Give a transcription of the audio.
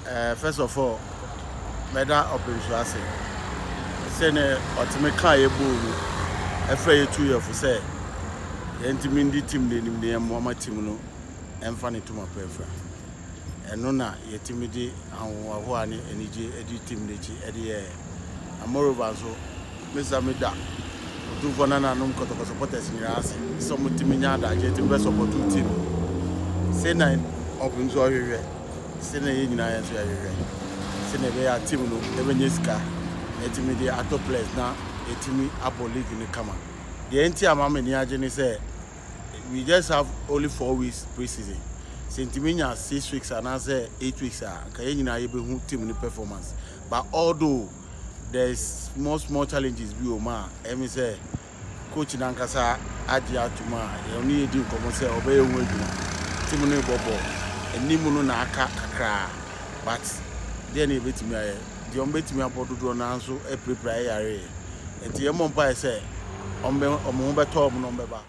First of all, mɛda Ɔpɛnsu ase sɛne ɔtumi kaa yɛ bɔɔl mu ɛfrɛ yɛ tu yɛfo sɛ yɛntumi ndi team no anim ne yɛmmoa ma team no ɛmfa ne toma pa afira. Ɛno na yɛtumi de ahohoahoa ne anigye di team no akyi ɛde yɛɛ. Na moreover nso, mesa meda Otumfoɔ nananom Kɔtɔkɔ supporters nyinaa ase sɛ ɔmotumi nya adagye tumi bɛ support team sɛ na Ɔpem so ɔhwehwɛ sɛ na yɛn nyinaa yɛn nso yɛhwehwɛ sɛ na ɛbɛyɛ a team no ɛbɛnya sika na ɛtumi de atɔ players na ɛtumi abɔ league no kama. Deɛ nti ama m'ani agye ne sɛ we just have only 4 weeks pre-season. Sɛ ntumi nya 6 weeks anaasɛ 8 weeks a, nka yɛn nyinaa yɛbɛhu team no performance. But although there is small small challenges bi wɔ mu a ɛmi sɛ coach nankasa agye atum a yɛne yɛdi nkɔmmɔ sɛ ɔbɛyɛ ho adwuma. Team no bɔ bɔɔl anim no na aka kakraa, but deɛ na yɛbɛtumi ayɛ deɛ, ɔmo bɛtumi abɔ dodoɔ naa nso apirapira ɛyare. Nti yɛmmɔ mpaeɛ sɛ ɔmo ho bɛtɔ ɔmo na ɔmo bɛba.